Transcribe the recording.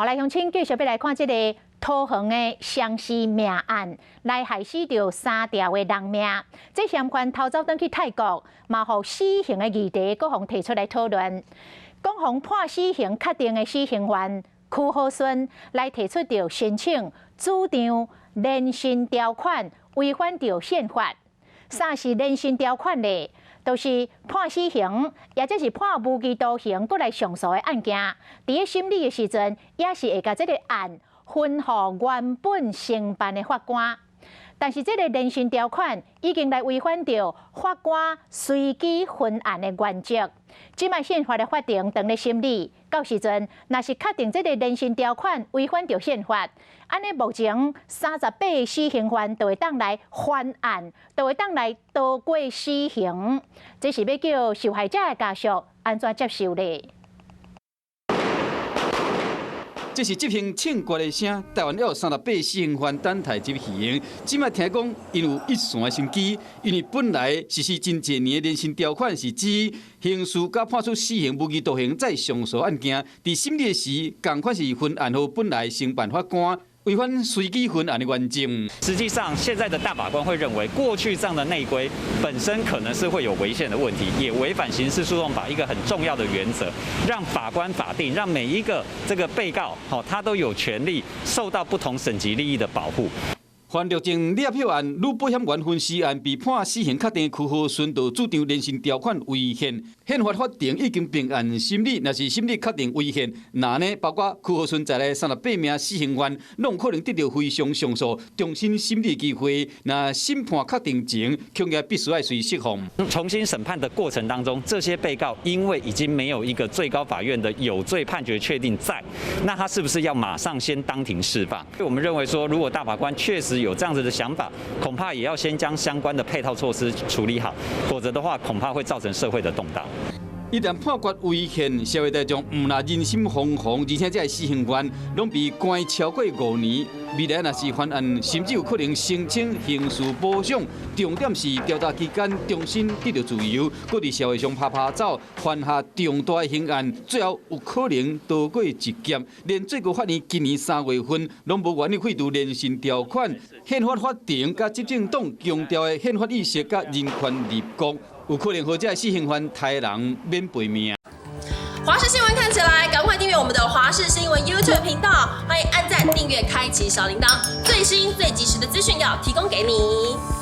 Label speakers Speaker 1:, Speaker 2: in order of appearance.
Speaker 1: 好來，鄉親繼續欲來看這个桃園的雙屍命案，來害死著三條的人命。這嫌犯逃走轉去泰國，嘛予死刑的議題閣予提出來討論。講予判死刑確定的死刑犯許好孫來提出著申請，主張連身條款違反著憲法。啥是連身條款呢？就是判死刑，也就是判無期徒刑，閣來上訴的案件，佇咧審理的時陣，也是會共這个案分予原本承辦的法官。但是這个連身條款已經來違反著法官隨機分案的原則。這擺憲法的法庭當咧審理，到時陣若是確定這个連身條款違反著憲法，按呢目前38个死刑犯就會當來翻案，就會當來逃過死刑。這是欲叫受害者的家屬按怎接受咧？
Speaker 2: 這是執行槍決的聲，台灣有38死刑犯等待執行。這擺聽講，𪜶有一線的生機，因為本來實施真濟年的連身條款是指刑事佮判處死刑、無期徒刑再上訴案件，佇審理時，仝款是分案予本來承辦法官，違反隨機分案的原則。
Speaker 3: 實際上，現在的大法官會認為，過去這樣的內規本身可能是會有違憲的問題，也違反刑事訴訟法一個很重要的原則，讓法官法定，讓每一個這個被告，吼，他都有權利受到不同審級利益的保護。
Speaker 2: 范六正掠票案、女保險員分屍案被判死刑確定，許好孫就主張連身條款違憲，憲法法庭已經並案審理，若是審理確定違憲，那呢包括許好孫在內38名死刑犯，攏可能得著非常上訴、重新審理機會。若審判確定前，恐驚必須愛隨釋放。
Speaker 3: 重新審判的過程當中，這些被告因為已經沒有一個最高法院的有罪判決確定在，那他是不是要馬上先當庭釋放？我們認為說，如果大法官確實有這樣子的想法，恐怕也要先將相關的配套措施處理好，否則的話，恐怕會造成社會的動盪。
Speaker 2: 一旦判決違憲，社會大眾毋但人心惶惶，而且這个死刑犯攏被關超過5年，未來若是翻案，甚至有可能申請刑事補償。重點是調查期間重新得著自由，閣佇社會上趴趴走，犯下重大刑案，最後有可能逃過一劫。連最高法院今年3月份攏無願意廢除連身條款，憲法法庭佮執政黨強調的憲法意識佮人權立國，有可能予這个死刑犯刣人免賠命。
Speaker 4: 華視新聞看起來，趕快訂閱我們的華視新聞 YouTube 頻道，歡迎按讚、訂閱、開啟小鈴鐺，最新最及時的資訊要提供給你。